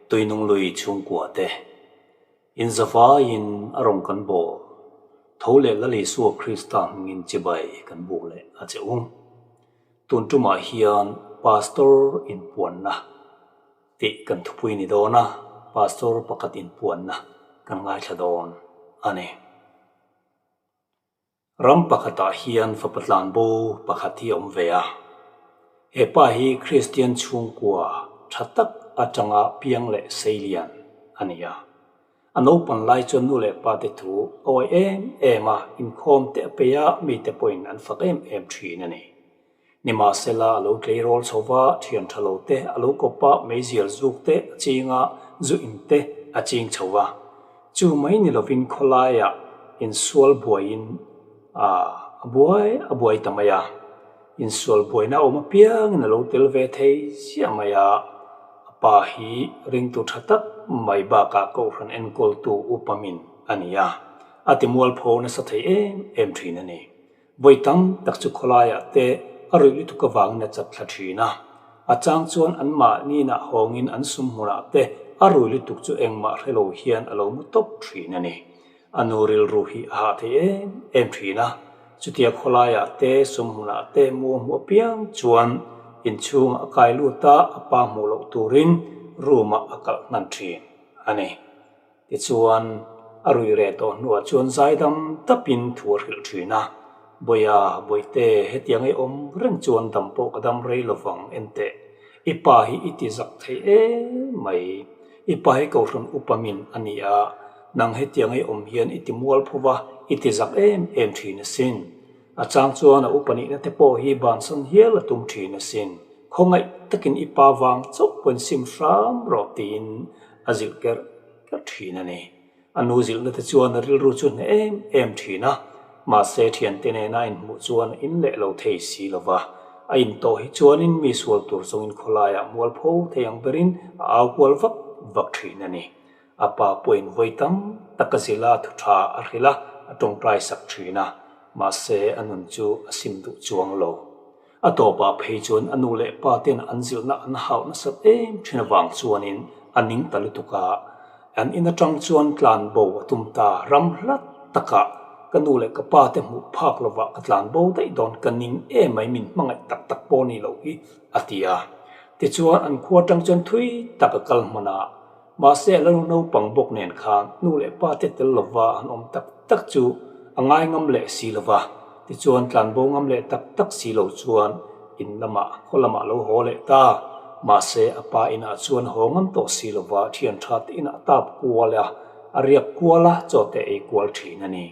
Tuinunglui chhungkua te in zavaiin a rawn kan bawl tho leh Lal Isua Krista hmingin chibai kan buk leh a che u. Tun tumah hian Pastor inpuanna tih kan thupui ni dawn a, Pastor pakhat inpuanna kan ngaithla dawn a ni. Ram pakhatah hian fapa tlanbo pakhat hi a awm ve a. He pa hi Kristian chhungkua tha tak atanga piang leh seilian a ni a. A naupang lai chuan nu leh pa te thu a awih em em a, inkhawm te a peih a, mite pawhin an fak em em thin a ni. Nimahsela a lo tleirawl chho va, thian tha lo te a lo kawp a, meizial zuk te a ching a, zu in te a ching chho va. Chu mai ni lovin khawlaiah insual buaiin a buai a buai ta mai a. Insual buaina awm apiangin a lo tel ve thei ziah mai a. A pa hi ringtu tha tak mai bakah Kohhran enkawltu upamin a ni a, a timualpho nasa thei em em thin a ni. Vawi tam tak chu khawlaiah te a ruih lutuk avangin a chat thla thin a. A chang chuan anmahninah hawngin an sum hmunah te a rui lutuk chu engmah hre lo hian a lo mu tawp thin a ni. A nu rilru hi a hah thei em em thin a. Chutia khawlaiah te sum hmunah te mu a hmuh apiang chuan inchhungah a kai lut a, a pa hmuh loh turin room-ah a kalh hnan thin a ni. Tichuan, a ruih reh tawh hnuah chuan zaidam tapin thu a hrilh thin a, Bawiha, Bawihte, hetiang ei awm reng chuan dam pawh ka dam rei lovang enteh. I pa hi i ti zak thei em mai. I pa hi Kohhran upa min a ni a, nang hetiang ei awm hian i ti mual pho va, i ti zak em em thin asin. A chang chuan a upa nihna te pawh hi bansan hial a tum thin asin. Khawngaih takin i pa vang chauh pawhin sim hram rawh tiin a zilh kerh kerh thin a ni. A nu zilhna te chuan a rilru chu hneh em em thin a, mahse thiante nena a inhmuh chuan a in leh lo thei si lo va. A intawh hi chuanin mi sual tur chungin khawlaiah mualpho thei ang berin a au kual vak vak thin a ni. A pa pawhin vawi tam tak a zilh a, thu tha a hrilh a, a tawngtai sak thin a, mahse a nun chu a sim duh chuang lo. A tawpah phei chuan a nu leh pa ten an zilhna an hauh nasat em thin avang chuanin a ning ta lutuk a, an in atang chuan tlan bo a tum ta ram hlat takah ka nu leh ka pa te hmuh phak lovah ka tlan bo daih dawn ka ning em mai min hmangaih tak tak pawh ni loh hi a ti a. Tichuan an khua atang chuan thui tak a kal hman a, mahse a la nu naupang bawk nen khan nu leh pa te tel lova an awm tak tak chu a ngai ngam leh si lova, tichuan tlanbo ngam leh tak tak si lo chuan in lamah khaw lamah lo haw leh ta. Mahse a pa inah chuan haw ngam tawh si lova thian tha te inah tap kual a, a riak kual a, chaw te ei kual thin a ni.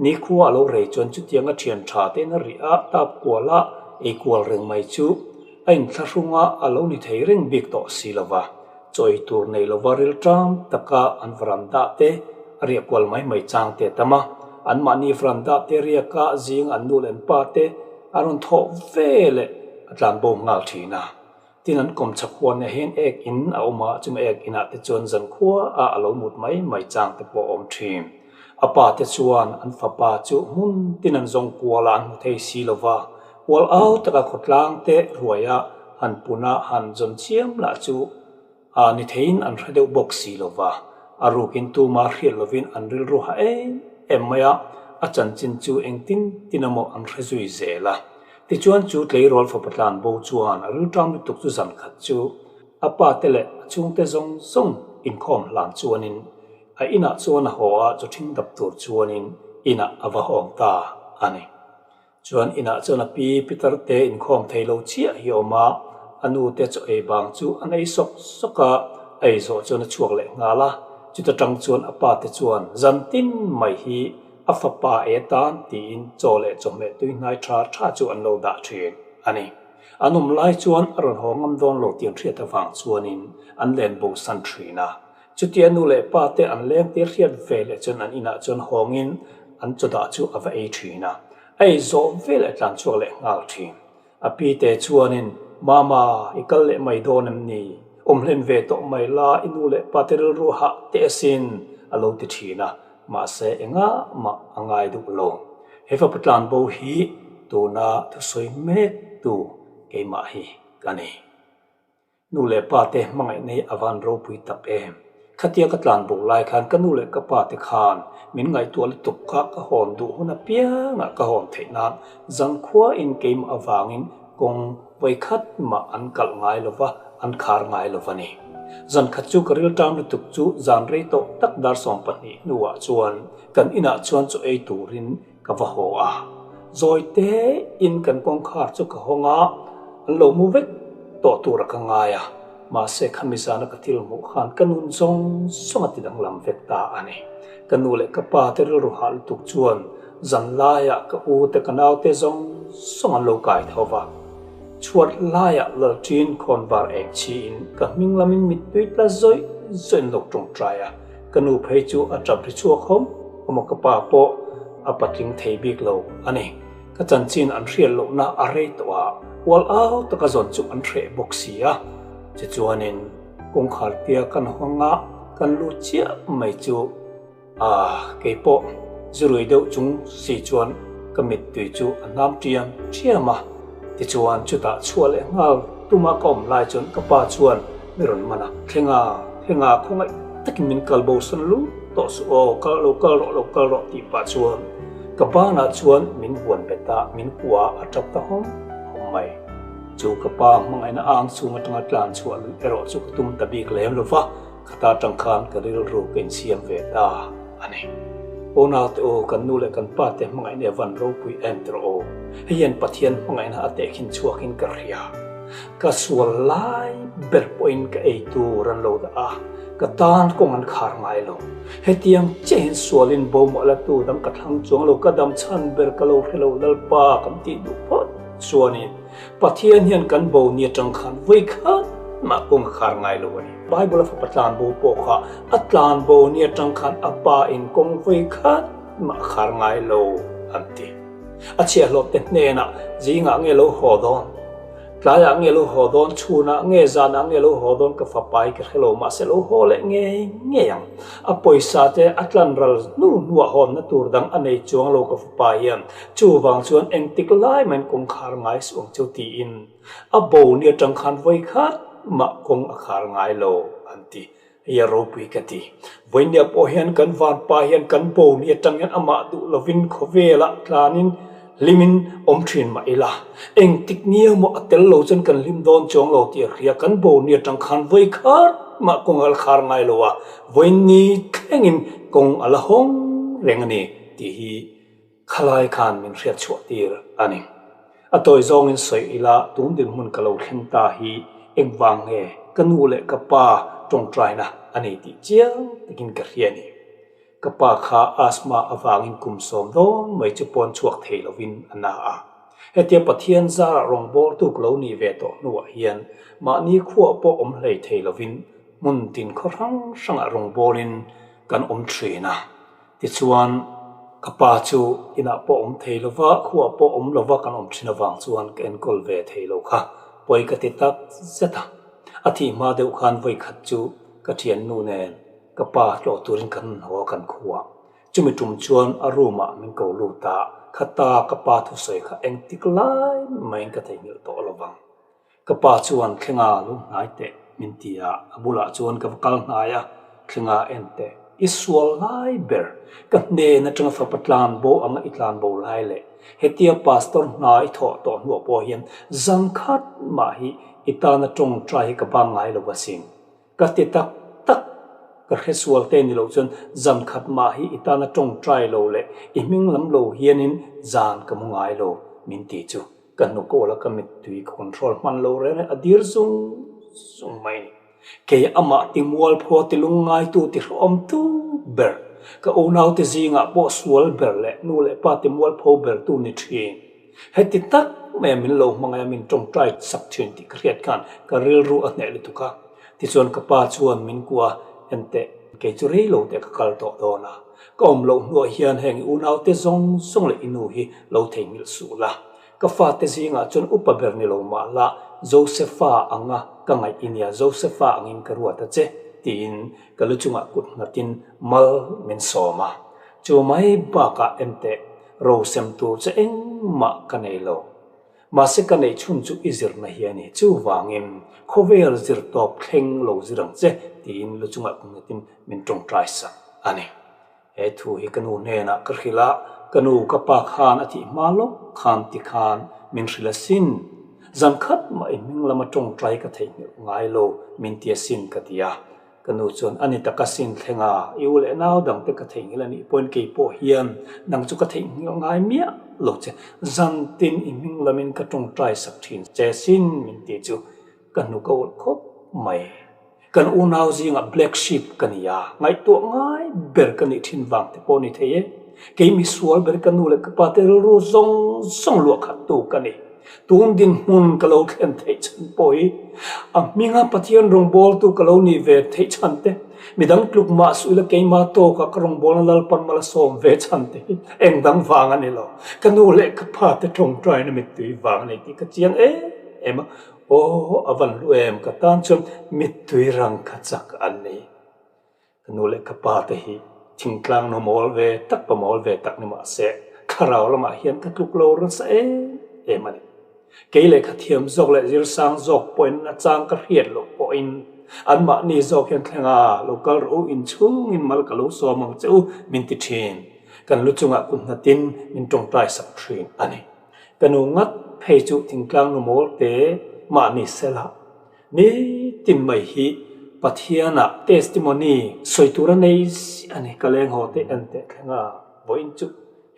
Nikhua a lo rei chuan chutianga thian tha te in a rih a, tap kual a, ei kual reng mai chu a inthlahrung a, a lo ni thei reng bik tawh si lova. Chaw ei tur nei lova rilṭam taka an veranda te a riah kual mai mai chang te a tam a, anmahni veranda te riaka zing an nu leh an pa te a rawn thawh ve leh a tlan bo nghal thin a. Tin an kawm chak huan ah hian ek in a awm a, chumi ek inah te chuan zankhua a a lo mut mai mai chang te pawh a awm thin. A pa te chuan an fapa chu hmun tin an zawng kual a, an hmu thei si lo va. Kual au taka khawtlang te ruaia han pun a, han zawn chiam lah chu a ni theiin an hre deuh bawk si lo va. A rukin tuma hriat lovin an rilru ha em em mai a, a chanchin chu engtin tin emaw an hre zui zel a. Tichuan chu tleirawl fapa tlan bo chuan a rilṭam lutuk chu zan khat chu a pa te leh a chhungte zawng zawng inkhawm hlan chuanin A inah chuan a haw a, chaw ṭhing dap tur chuanin inah a va hawng ta a ni. Chuan inah chuan a pi Peter te inkhawm thei lo chiah hi a awm a, a nu te chaw ei bang chu an ei sawk sawk a, a ei zawh chuan a chhuak leh nghal a. Chuta ṭang chuan a pa te chuan zan tin mai hi a fapa ei atan tiin chaw leh chawhmeh tui hnai ṭha ṭha chu an lo dah ṭhin a ni. An awm lai chuan a rawn haw ngam dawn lo tih an hriat avang chuanin an len bosan ṭhin a. Chutia nu leh pa te an leng tir hriat ve leh chuan an inah chuan hawngin an chawdah chu a va ei thin a, a ei zawh ve leh tlan chhuak leh nghal thin. A pi te chuanin, Mama, i kal leh mai dawn em ni? Awm hlen ve tawh mai la, i nu leh pa te rilru hah teh asin, a lo ti thin a, mahse engah mah a ngai duh lo. He fapa tlanbo hi tuna thusawi mek tu keimah hi ka ni. Nu leh pa te hmangaihna hi a van ropui tak em? Khatia ka tlan bo lai khan ka nu leh ka pa te khan min ngaihtuah lutuk kha ka hawn duh hun apiangah ka hawn theih nan zankhua in keimah avangin kawng vawikhat mah an kalh ngai lo va, an khar ngai lo va ni. Zan khat chu ka rilṭam lutuk chu zan rei tawh tak dar 12 hnuah chuan kan inah chuan chaw ei turin ka va haw a. Zawi tein kan kawngkhar chu ka hawng a, an lo mu vek tawh tura ka ngai a. Mahse khami zana ka thil hmuh khan ka nun zawng zawng a ti danglam vek ta a ni. Ka nu leh ka pa te rilru hah lutuk chuan zan laiah ka u te ka nau te zawng zawng an lo kai tho va. Chhuat laiah Lalṭin khawnvar eng chhiin ka hming lamin mittui tla zawih zawih an lo tawngtai a. Ka nu phei chu a ṭap ri chhuak hawm hawm a, ka pa pawh a patling thei bik lo a ni. Ka chanchin an hriat lohna a rei tawh a, ual au taka zawn chu an hreh bawk si a. Tichuanin kawngkhar tia kan hawng a, kan lut chiah mai chu a keipawh zurui deuh chung si chuan ka mittui chu a hnam ṭiam ṭiam a. Tichuan chutah chhuah leh nghal tuma ka awm lai chuan ka pa chuan mi rawn man a, Thlenga, Thlenga khawngaih takin min kal bo sawn lu tawh suh aw, kal lo kal rawh, lo kal rawh tih pah chuan ka banah chuan min vuan bet a, min kua a tap ta hawm hawm mai. Chu ka pa hmangaihna ang chhung atanga tlan chhuah luih erawh chu ka tum ta bik lem lo va, khata tang khan ka rilru ka insiam ve ta a ni. Aw naute aw, kan nu leh kan pa te hmangaihna a van ropui em tirh aw. Hei hian Pathian hmangaihna a tehkhin chhuakin ka hria. Ka sual lai ber pawhin ka ei tur an lo dah a, ka tan kawng an khar ngai lo. Hetiang chiahin sualin bo mah la tu dang ka thlang chuang lo, ka dam chhan ber ka lo hre lo Lalpa kan tih duh phawt chuanin Pathian hian kan bo ni atang khan vawi khat mah kawng a khar ngai lo a ni. Bible a fapa tlan bo pawh kha a tlan bo ni atang khan a pa in kawng vawi khat mah a khar ngai lo an ti. A chhiahhlawh te hnenah zingah nge lo haw dawn? Tlaiah nge lo haw dawn? Chhunah nge zanah nge lo haw dawn? Ka fapa hi ka hre lo mahse lo haw leh ngei ngei ang. A pawisa te a tlan ral hnu hnuah hawnna tur dang a nei chuang lo ka fapa hian. Chuvang chuan engtik lai mahin kawngkhar ngai suh ang chu tiin a bo ni atang khan vawi khat mah kawng a khar ngai lo an ti. Hei a ropui ka ti. Vawinia pawh hian kan vanpa hian kan bo ni atang hian amah duh lovin khawvelah tlanin hlimin awm thin mah ila. Engtik nia maw a tel lo chuan kan hlim dawn chuang lo tih a hria. Kan bo ni atang khan vawi khat mah kawng a la khar ngai lo a, vawiin thlengin kawng a la hawng reng a ni tih hi Khalai khan min hriat chhuah tir a ni. A tawi zawngin sawi ila tun dinhmun ka lo thleng ta hi engvang nge ka nu leh ka pa tawngtaina a ni tih chiang takin ka hria a ni. Ka pa kha asthma avangin kum sawm dawn mai chu pawn chhuak thei lovin a na a. Hetia Pathian zarah rawngbawltu ka lo nih ve tawh hnuah hian mahni khuah pawh awm hlei thei lovin hmun tin khaw hrang hrangah rawngbawlin kan awm thin a. Tichuan, ka pa chu inah pawh awm thei lo va, khuah pawh awm lo va kan awm thin avang chuan ka enkawl ve thei lo kha pawi ka ti tak zet a. A thih hma deuh khan vawi khat chu ka thiannu nen ka pa tlawh turin kan haw a kan khuah. Chumi tum chuan a room ah min ko lut a, khata ka pa thusawi kha engtik lai maiin ka theihnghilh tawh lo vang. Ka pa chuan thlenga lo hnai teh min ti a, a bulah chuan ka va kal hnai a, thlenga en teh, i sual lai ber, ka hnen atanga fapa tlan bo anga i tlan bo lai leh hetia pastor hna i thawh tawh hnuah pawh hian zan khat mah hi i tana tawngtai hi ka bang ngai lo asin. Ka ti tak tak, ka hre sual te ni loh chuan zan khat mah hi i tana tawngtai lo leh i hming lam lo hianin zan ka mu ngai lo min ti chu. Ka hnuk awl a ka mittui ka control hman lo reng a dir zung zung mai ni. Kei amah ti mualphaw ti lungngaitu ti hrehawmtu ber, ka unaute zingah pawh sual ber leh nu leh pa ti mualpho bertu ni thin. Heti tak maia min lo hmangaih a min tawngtai sak thin tih ka hriat khan ka rilru a hneh lutuk a. Tichuan ka pa chuan min kuah enteh kei chu rei lo teh ka kal tawh dawn a. Ka awm loh hnuah hian heng i unaute zawng zawng leh i nu hi lo theihnghilh suh la. Ka fate zingah chuan upa ber ni lo mah la, Josefa anga ka ngaih i nia, Josefa angin ka ruat a che, tiin ka lu chungah kut nghatin mal min sawm a. Chu mai bakah enteh, ro sem tur che engmah ka nei lo. Mahse ka neih chhun chu i zirna hi a ni. Chuvangin khawvel zir tawp thleng lo zir ang che tiin lu chungah ka nghetin min tawngtai sak a ni. He thu hi ka nu hnenah ka hrilh a, ka nu ka pa khan a thih hma lawk khan ti khan min hrilh asin. Zan khat mah i hming lama tawngtai ka theihnghilh ngai lo min ti asin ka ti a. Ka nu chuan a ni tak asin thleng a, i u leh nau dangte ka theihnghilh a nih pawhin kei pawh hian nang chu ka theihnghilh ngai miah lo che. Zan tin i hming lamin ka tawngtai sak thin che asin min ti chu ka hnuk a ulh khawp mai. Kan unau zingah black sheep ka ni a, ngaihtuah ngai ber ka nih thin vang te pawh a ni thei e. Kei misual ber ka nu leh ka pa te rilru zawng zawng luah khat tu ka ni. Tun dinhmun ka lo thlen theih chhan pawh hi a hminga Pathian rawngbawltu ka lo nih ve theih chhan te, midang tluk mah suh ila keimah tawkah ka rawngbawlna Lalpan mal a sawm ve chhan te hi eng dang vang a ni lo. Ka nu leh ka pa te tawngtaina mittui vang a ni tih ka chiang em em a. Aw, a van hlu em, ka tan chuan mittui rang kha chak an ni. Ka nu leh ka pa te hi thingtlang nu mawl ve tak pa mawl ve tak ni mahse thlarau lamah hian ka tluk lo nasa em em a ni. Kei lehkha thiam zawk leh zirsang zawk pawhin a chang ka hriat loh pawhin anmahni zawk hian thleng a, lo kal rawh u, inchhungin mal ka lo sawm ang che u min ti thin. Kan lu chungah kut hnatin min tawngtai sak thin a ni. Ka nu ngat phei chu thingtlang nu mawl te mahni sela nitin mai hi Pathianah testimony sawi tur a nei ziah a ni. Ka leng haw te en teh thleng a, vawiin chu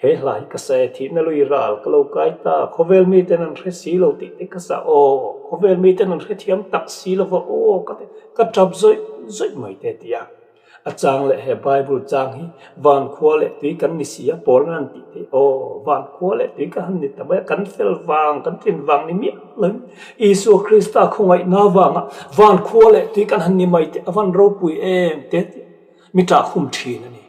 he hla hi ka sa e, thihna lui ral ka lo kai ta, khawvel miten an hre si lo tih te ka sa aw, khawvel miten an hrethiam tak si lova aw ka ti, ka tap zawih zawih mai te a ti a. A chang leh he Bible chang hi van khua leh tui kan ni si a, Paul an tih theih aw, van khua leh tui ka han ni ta mai a, kan fel vang, kan tlin vang ni miah loin Isua Krista khawngaihna vanga van khua leh tui kan han ni mai te a van ropui em te tih mi ṭah khum ṭhin a ni.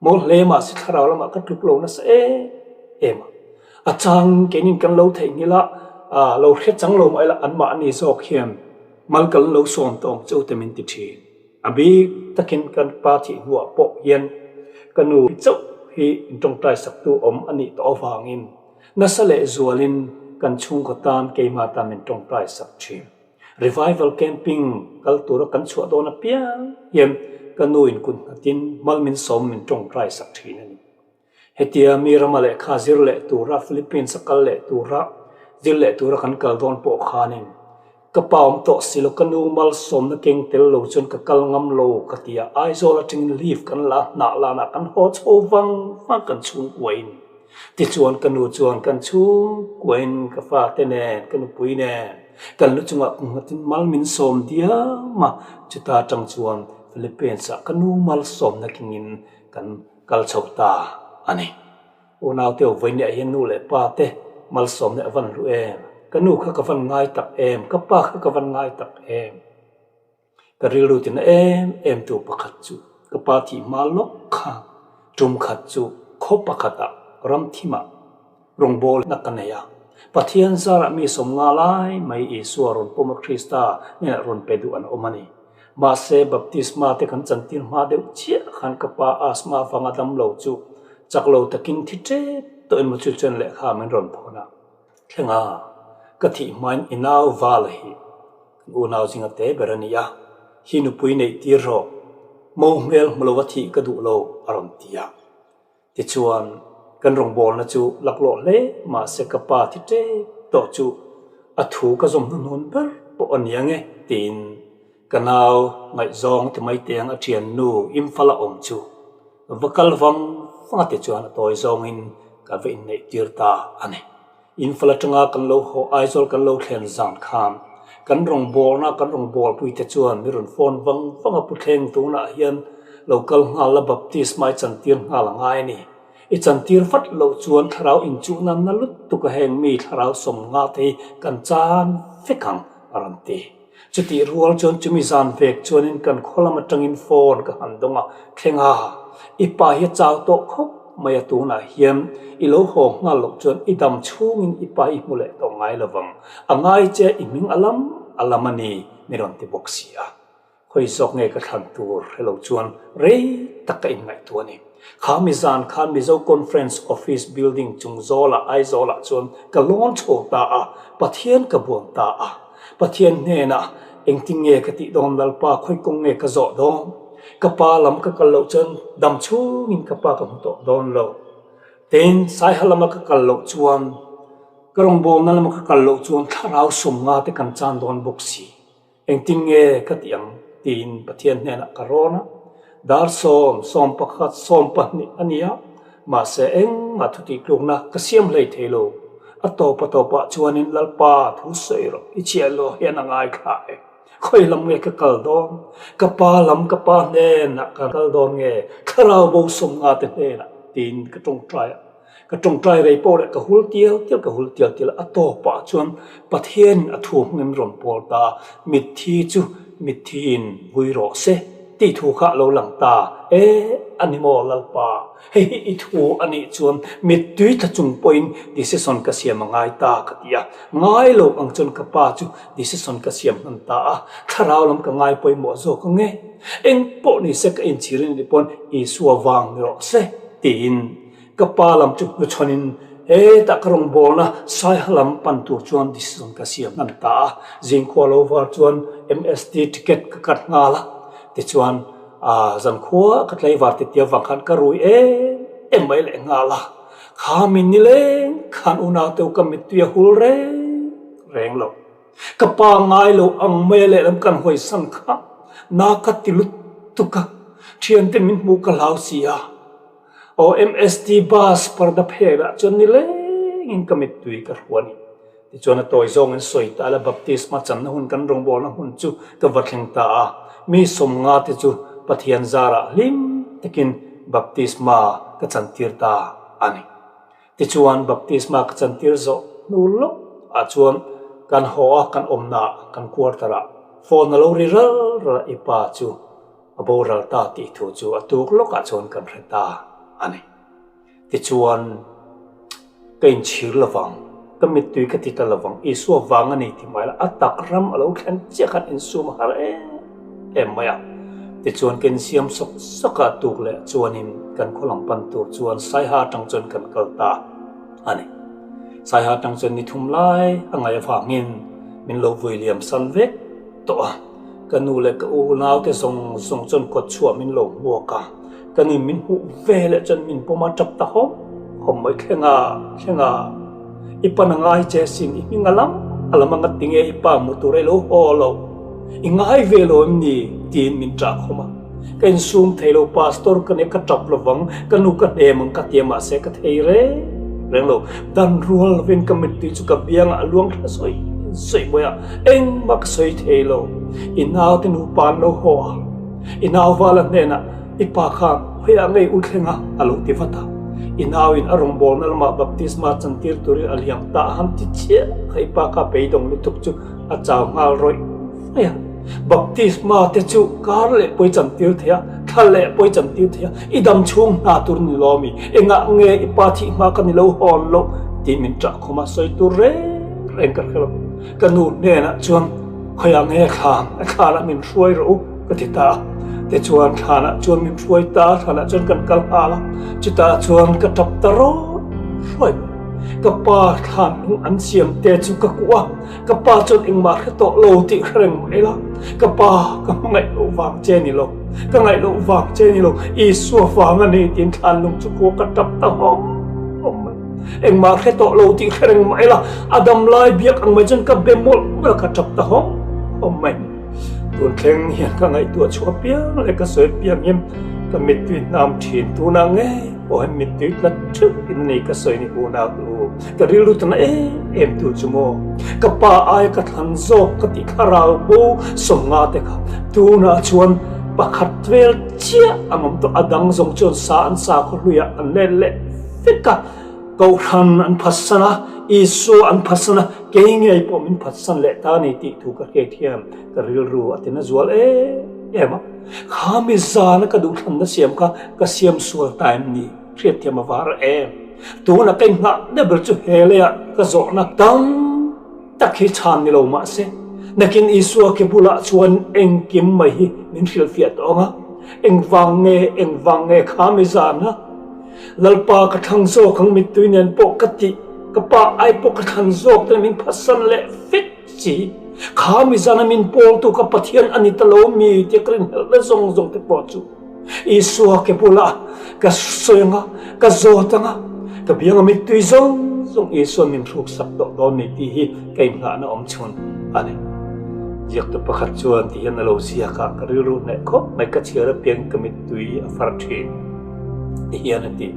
Mawl hle mahse thlarau lamah ka tluk lo nasa em em a. A chang keinin kan lo theihnghilh a, ah lo hre chang lo mah ila anmahni zawk hian mal kan lo sawm tawh ang cheu te min ti thin. A bik takin kan pa thih hnuah pawh hian ka nu chauh hi intawngtai saktu awm a nih tawh avangin nasa leh zualin kan chhungkaw tan keimah tan min tawngtai sak thin. Revival camping kal tura kan chhuah dawn apiang hian ka nu in kut nghatin mal min sawm min tawngtai sak thin a ni. Hetia mi rama lehkha zir leh tura Philippines a kal leh tura zir leh tura kan kal dawn pawh khanin ka pa awm tawh si lo ka nu malsawmna keng tel lo chuan ka kal ngam lo ka ti a, Aizawl atangin leave kan la hnah lanah kan haw chho vang vang kan chhungkuain. Tichuan ka nu chuan kan chhungkuain ka fate nen ka nupui nen kan lu chungah kum nghatin mal min sawm diam a, chuta tang chuan Philippines ah ka nu malsawmna kengin kan kal chho ta a ni. Unaute vawinia hian nu leh pa te malsawmna a van hlu em? Ka nu kha ka van ngai tak em? Ka pa kha ka van ngai tak em? Ka rilru tina em em tu pakhat chu ka pa thih hma lawk kha tum khat chu khaw pakhatah ram thimah rawngbawlna ka nei a. Pathian zarah mi sawmnga lai mai Isua rawn pawm a Krista hnenah rawn pe duh an awm a ni. Mahse, baptisma te kan chantir hma deuh chiah khan ka pa asthma avanga dam lo chu chak lo takin thi tep tawhin maw chu chuan lehkha min rawn thawn a. Thleng a, ka thih hmain i nau vala hi kan unau zinga te ber a ni a, hi nupui neih tir rawh, mo hmel hmu lova thih ka duh lo a rawn ti a. Tichuan, kan rawngbawlna chu laklawh hle mahse ka pa thi tep tawh chu a thu ka zawm hnuhnun ber pawh a ni ang e tiin ka nau ngaihzawng ti mai teng a thiannu Imphal a awm chu va kal vang vang a tichuan a tawi zawngin ka va inneih tir ta a ni. Imphal atanga kan lo haw Aizawl kan lo thlen zan khan kan rawngbawlna kan rawngbawlpuite chuan mi rawn phone vang vang a pu thleng tunah hian lo kal nghal la baptisma i chantir nghal a ngai a ni. I chantir vat loh chuan thlarau inchuhna na lutuk a heng mi thlarau sawmnga te hi kan chan vek ang a rawn ti. Chutih rual chuan chumi zan vek chuanin kan khaw lam atangin phone ka han dawng a, thleng a, i pa hi a chau tawh khawp mai a tunah hian i lo haw nghal loh chuan i dam chhungin i pa i hmu leh tawh ngai lo vang, a ngai che i hming a lam a lam a ni mi rawn ti bawk si a. Khawi zawk nge ka thlan tur hre lo chuan rei tak ka inngaihtuah a ni. Kha mi zan khan Mizo Conference Office building chung zawlah Aizawlah chuan ka lawn chho ta a, Pathian ka buan ta a. Pathian hnenah engtin nge ka tih dawn Lalpa khawi kawng nge ka zawh dawn? Ka pa lam ka kal loh chuan dam chhungin ka pa ka hmu tawh dawn lo. Tin, Saiha lama ka kal loh chuan ka rawngbawlna lama ka kal loh chuan thlarau sawmnga te kan chan dawn bawk si. Engtin nge ka tih ang? tiin Pathian hnenah ka rawn a. Dar sawm, 11, 12 a ni a, mahse engmah thutihtlukna ka siam hlei thei lo. A tawp a tawpah chuanin Lalpa thu sawi rawh, i chhiah lo hian a ngaithla e. Khawi lam nge ka kal dawn? Ka pa lam ka pa hnenah ka kal dawn nge? Thlarau bo sawmnga te hnenah? tiin ka tawngtai a. Ka tawngtai rei pawh leh ka hul tial tial ka hul tial tial a tawpah chuan Pathianin a thu hmangin rawn pawl ta a, mitthi chu mithiin vui rawh se tih thu kha a lo lang ta e a ni maw Lalpa, hei hi i thu a nih chuan mittui tla chung pawhin decision ka siam a ngai ta ka ti a, ngai lo ang chuan ka pa chu decision ka siam hman ta a, thlarau lam ka ngai pawimawh zawk ang e, eng pawh ni se ka inchhir a nih pawn Isua vang ni rawh se tiin Ka pa lam chu hnuchhawn in hetah ka rawngbawlna Saiha lam pan tur chuan decision ka siam hnan ta a, zingkhua lo var chuan MST ticket ka cut nghal a, tichuan zankhua ka tlaivar titi avang khan ka rui em em mai leh nghal a, kha min nileng khan unaute ka mittui a hul reng reng lo. Ka pa ngai lo ang mai a lehlam kan hawisan kha na ka ti lutuk a, thiante min hmuh ka hlau si a. Aw MST bus parda phelah chuan nilengin ka mittui ka hru a ni. Tichuan a tawi zawngin sawi ta la baptisma channa hun kan rawngbawlna hmun chu ka va thleng ta a, mi sawmnga te chu Pathian zarah hlim takin baptisma ka chantir ta a ni. Tichuan baptisma ka chantir zawh hnu lawk ah chuan kan haw a kan awmna ah kan quarter ah phone a lo ri ral ral a i pa chu A boral ta tih thu chu a tuk lawkah chuan kan hre ta a ni. Tichuan, ka inchhir lovang, ka mittui ka ti ta lovang, Isua vang a ni ti mai la, a tak ram a lo thlen chiah khan insum a har em em mai a. Tichuan, ka insiam sawk sawk a, tuk leh chuanin kan khaw lam pan tur chuan Saiha atang chuan kan kal ta a ni. Saiha atang chuan ni thum lai a ngaih avangin min lo vui liam san vek tawh a. Ka nu leh ka u naute zawng zawng chuan kawt chhuah min lo hmuak a, ka ni min hmuh ve leh chuan min pawm a tap ta hawm hawm mai thleng a, thleng a, i pan a ngai che sin, i hming a lam a lam a ngati nge i pa hmu tur a i lo haw lo, i ngai ve lo em ni? tiin min ṭah khawm a, ka insum thei lo, pastor ka nia ka ṭap lovang, ka nu ka hnem ang ka ti a mahse ka thei reng reng lo, dan rual lovin ka mittui chu ka biangah a luang thla sawi sawi mai a. Engmah ka sawi thei lo. I naute nupa an lo haw a, i nau vala hnenah i pa khan khawiah ngei u thleng a, a lo ti vat a. I nauin a rawngbawlna lamah baptisma chantir turin a liam ta a han ti chiah kha i pa kha beidawng lutuk chu a chau nghal rawih mai a. Baptisma te chu kar leh pawi chantir thei a, thla leh pawi chantir thei a, i dam chhung hna tur ni lo ami? Engah nge i pa thih hma ka ni lo hawn loh? tiin min ṭah khawm a, sawi tur reng reng ka hre lo. Ka nu hnenah chuan khawiah nge thlan a thlanah min hruai rawh u ka ti ta a. Tichuan thlanah chuan min hruai ta a, thlanah chuan kan kal nghal a, chutah chuan ka tap ta rawt hruai mai. Ka pa thlan hnung an siam te chu ka kuah a, ka pa chuan engmah hre tawh lo tih hre reng mai la, ka pa ka hmangaih loh vang che ni lo, ka ngaih loh vang che ni lo, Isua vang a ni tiin thlan lung chu kuah ka tap ta hawm hawm mai. Engmah hre tawh lo tih hre reng mah ila, a dam lai biak ang mai chuan ka be mawlh mawlh a, ka tap ta hawm hawm mai. Tun thleng hian ka ngaihtuah chhuah piang leh ka sawi piang hian ka mittui hnam thin. Tunah ngei pawh hian mittui tla theuh in a nei ka sawi ni unau te u. Ka rilru tana em em tu chu maw? Ka pa aia ka thlan zawk ka tih thlarau bo sawmnga te kha tunah chuan pakhat vel chiah an awm tawh. A dang zawng chuan sa an sa khaw hluiah an let leh vek a, Kohhran an phatsan a, Isua an phatsan a, kei ngei pawh min phatsan leh ta a ni tih thu ka hriat hian ka rilru a tina zual em em a. Kha mi zana ka duhthlanna siam kha ka siam sual ta em ni? Hriatthiam a var em? Tuna ka inngah na ber chu he leiah ka zawhna tam tak hi chhan ni lo mahse, nakin Isua ke bulah chuan engkim mai hi min hrilhfiah tawh ang a. Engvang nge, engvang nge kha mi zan a? Lalpa ka thlang zawk ang mittui nen pawh ka tih, ka pa ai pawh ka thlan zawk te min phatsan leh vek si. Kha mi zan a min pawltu ka Pathian a ni ta lo mi tia ka rinhlelhna zawng zawng te pawh chu Isua ke bulah ka sawi anga, ka zawt anga, ka bianga mittui zawng zawng Isua'n min hruksak tawh dawn ni tih hi ka inngahna awm chhun a ni. Ziaktu pakhat chuan ti hian a lo ziak a, ka rilru hneh khawp mai, ka chhiar apiangin ka mittui a far thin ti hian a ti.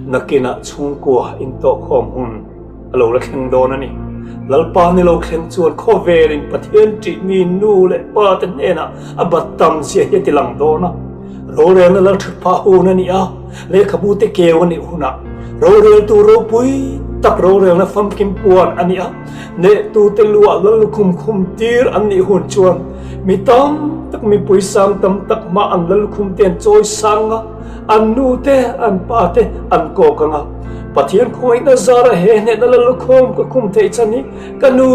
Nakinah chhungkua intawhkhawm hun a lo la thleng dawn a ni. Lalpa ni lo thleng chuan khawvelin Pathian ṭihmi nu leh pa te hnenah a bat tam zia hi a ti lang dawn a. Rorelna lal ṭhat phah hun a ni a, lehkhabu te keu a nih hunah roreltu ropui tak rorelna famkim puan a ni a, nehtute luah lal lukhum khum tir an nih hun chuan mi tam tak mipui sang tam tak hma an lal lukhum te an chawi sang a, an nu te an pa te an kawk ang a. Pathian khawngaihna zara he hnehna lal lukhum ka khum theih chhan hi ka nu,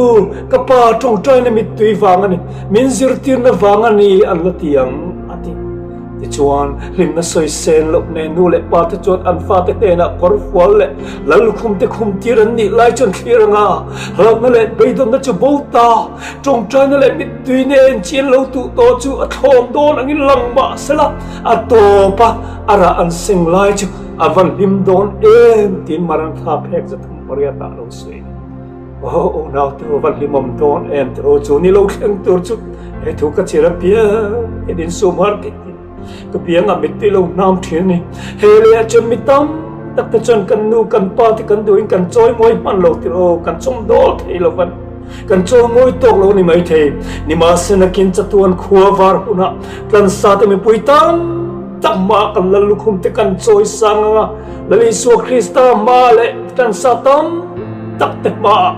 ka pa tawngtaina mittui vang a ni, min zirtirna vang a ni an la ti ang, a ti. Tichuan, hlimna sawi sen loh nen nu leh pa te chuan an fate hnenah kawr fual leh lal lukhum te khum tir an nih lai chuan thlir ang a, hlauhna leh beidawnna chu bo ta, tawngtaina leh mittui nen chian lo tuh tawh chu a thlawm dawn angin lang mah sela, a tawp a, a rah an seng lai chu a van hlim dawn em tiin Marantha phek 308 ah a lo sawi. Aw unau te u va hlimawm dawn em tih aw chu ni lo thleng tur chu he thu ka chhiar apiang hian insum har tih tih ka biangah mittui lo hnam thin a ni. He leh ah chuan mi tam tak te chuan kan nu kan pa te kan duhin kan chawi mawi hman lo tih aw kan chawm dawl thei lo van kan chawi mawi tawk lo ni mai thei. Nimahse nakin chatuan khua var hunah tlansa te mipui tam tak hmaah kan lal lukhum te kan chawi sang anga Lal Isua Krista hma leh tlansa tam tak te hmaah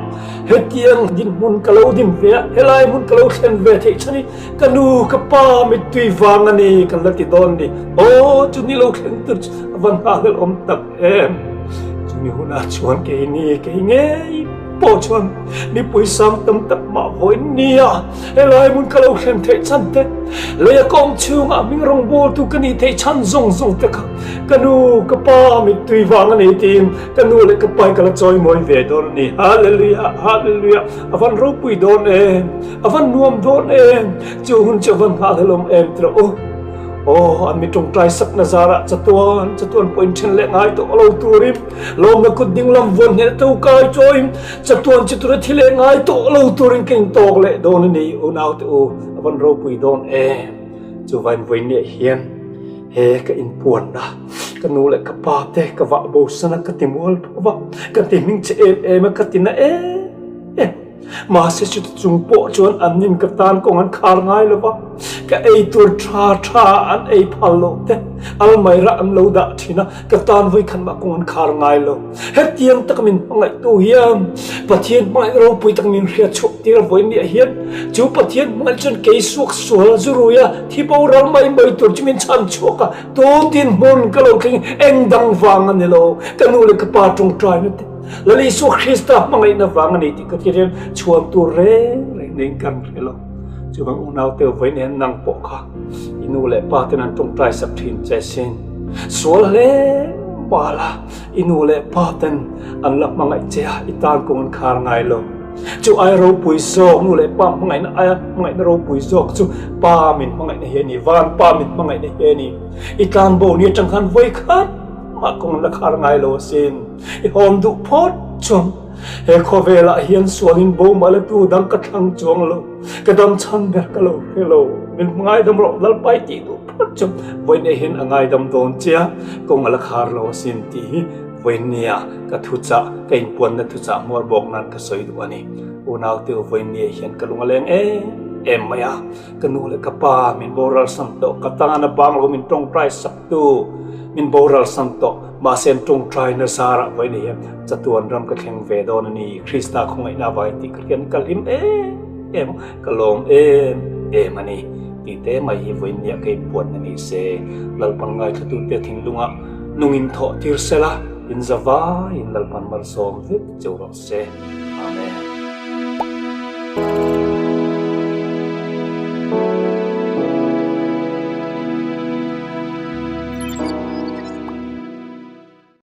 hetiang dinhmun ka lo din ve a, helai hmun ka lo thlen ve theih chhan hi ka nu ka pa mittui vang a ni kan la ti dawn ni. Aw chu ni lo thleng tur chu a va nghahhlelh awm tak em. Chumi hunah chuan keini kei ngei pawh chuan mipui sang tam tak mah vawiin nia helai hmun ka lo thlen theih chhan te, leia ka awm chhungah hming rawngbawltu ka nih theih chhan zawng zawng te kha Ka nu, ka pa mittui vang a ni tiin ka nu leh ka pa hi ka la chawi mawi ve dawn a ni. Hallelujah, hallelujah, a van ropui dawn em, a van nuam dawn em, chu hun chu a van nghahhlelawm em tiraw u. Aw, an mi tawngtai sakna zarah chatuan, chatuan pawh inthen leh ngai tawh lo turin, lawmna kut ding lam vuan hneh to kai chawiin, chatuan chi tura thi leh ngai tawh lo turin ka intawk leh dawn a ni, unaute u, a van ropui dawn em. Chuvain vawiin hian He ka inpuanna, ka nu leh ka pa te ka vah bosan a, ka ti mual tho va, ka ti hming che em em a, ka ti na em em. Mahse chuti chung pawh chuan an nin ka tan kawng an khar ngai lo va, ka ei tur tha tha an ei phal loh te, almaira an lo dah thin a, ka tan vawikhat mah kawng an khar ngai lo. Hetiang taka min hmangaihtu hian Pathian hmangaih ropui tak min hriat chhuah tir vawi miah hian chu Pathian hmangaih chuan kei suak sual zu rui a, thi boral mai mai tur chu min chhan chhuak a, tun dinhmun ka lo thleng eng dang vang a ni lo, ka nu leh ka pa tawngtaina te Lal Isua Krista hmangaihna vang a ni tih ka thlir hian chhuan tur reng reng niin kan hre lo. Chuvang unaute vawi nen nang pawh kha i nu leh pa ten an tawngtai sak thin che sin. Sual hle bal a. I nu leh pa ten an la hmangaih che a, i tan kawng an khar ngai lo. Chu ai ropui zawk, nu leh pa hmangaihna aia hmangaihna ropui zawk chu pa min hmangaihna hi a ni, van pa min hmangaihna hi a ni. I tlan bo ni atang khan vawi khat mah kawng an la khar ngai lo asin. I hawm duh phawt chuan he khawvelah hian sualin bo mah la tu dang ka thlang chuang lo, ka dam chhan ber ka lo hre lo, min hmangaidam rawh Lalpa i tih duh. Phawt chu vawiin hian a ngaidam dawn che a, kawng a la khar lo asin tih hi vawiin nia ka thuchah, ka inpuanna thuchah hmuar bawk nan ka sawi duh a ni. Unaute u vawiin nia hian ka lung a leng em em mai a, ka nu leh ka pa min boral san tawh, ka tana bang lo min tawngtai sak tu min boral san tawh, mahse an tawngtai na zarah vawiin hian chatuan ram ka thleng ve dawn a ni, Krista khawngaihna avangin tih ka hriat ka hlim em em a, ka lawm em em a ni. Tih te mai hi vawiin nia ka inpuanna ni se, Lalpan ngaithlatute thinlungah nungin thawh tir sela, in za vaiin Lalpan malsawm vek cheu rawh se.